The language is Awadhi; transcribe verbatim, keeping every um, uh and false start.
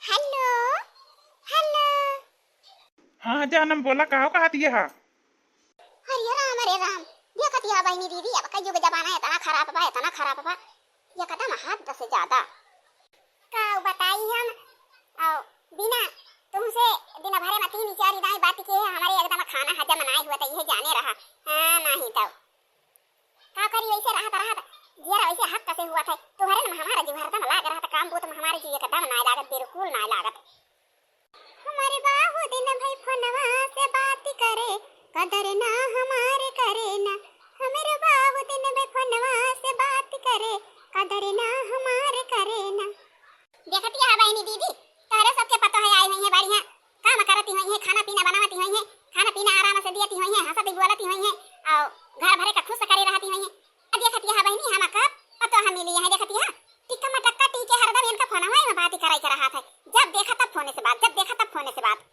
हेलो, हेलो। हाँ जानम, बोला, काव कहत हया? अरे राम, अरे राम, देखत हया बहिनी दीदी, अब कलयुग जमाना एतना खराब बा, एतना खराब बा, एकदम हद से ज्यादा। का बताई हम, अउ बिना तुमसे दिन भरे में तीन चार दाई बात किहे हमरे एकदम खाना हजम नाहीं हुआ, त इहे जाने रहा। हाँ, नाहीं तो का करी, वैसे रहत रहत जियरा वैसे हक से हुआ था। तुम्हरे न हमारा जीव हरदम लाग रहा था, काम बूत में हमारे जीव एकदम नाहीं लागत, बिल्कुल नाहीं लागत। हमरे बाबू दिन भई फोनवा से बात करे, कदर ना हमार करे ना। हमरे बाबू दिन भई फोनवा से बात करे, कदर ना हमार करे ना। देखत हया बहिनी दीदी, तोहरे सबके पतोह आई हुई है बढ़िया, काम करती हुई है, खाना पीना बनावती हुई है, खाना पीना आराम से दियती हुई है, हंसती बोलती हुई है, अउ घर भरे का खुश करे रहती हुई है। अब देखत हया बहिनी, हमका पतोह मिली है, देखत हया टिक्का मटक्का टीके हरदम इनका फोनवा में बात करे के रहत है, जब देखा तब फोने से बात, जब देखा तब फोने से बात।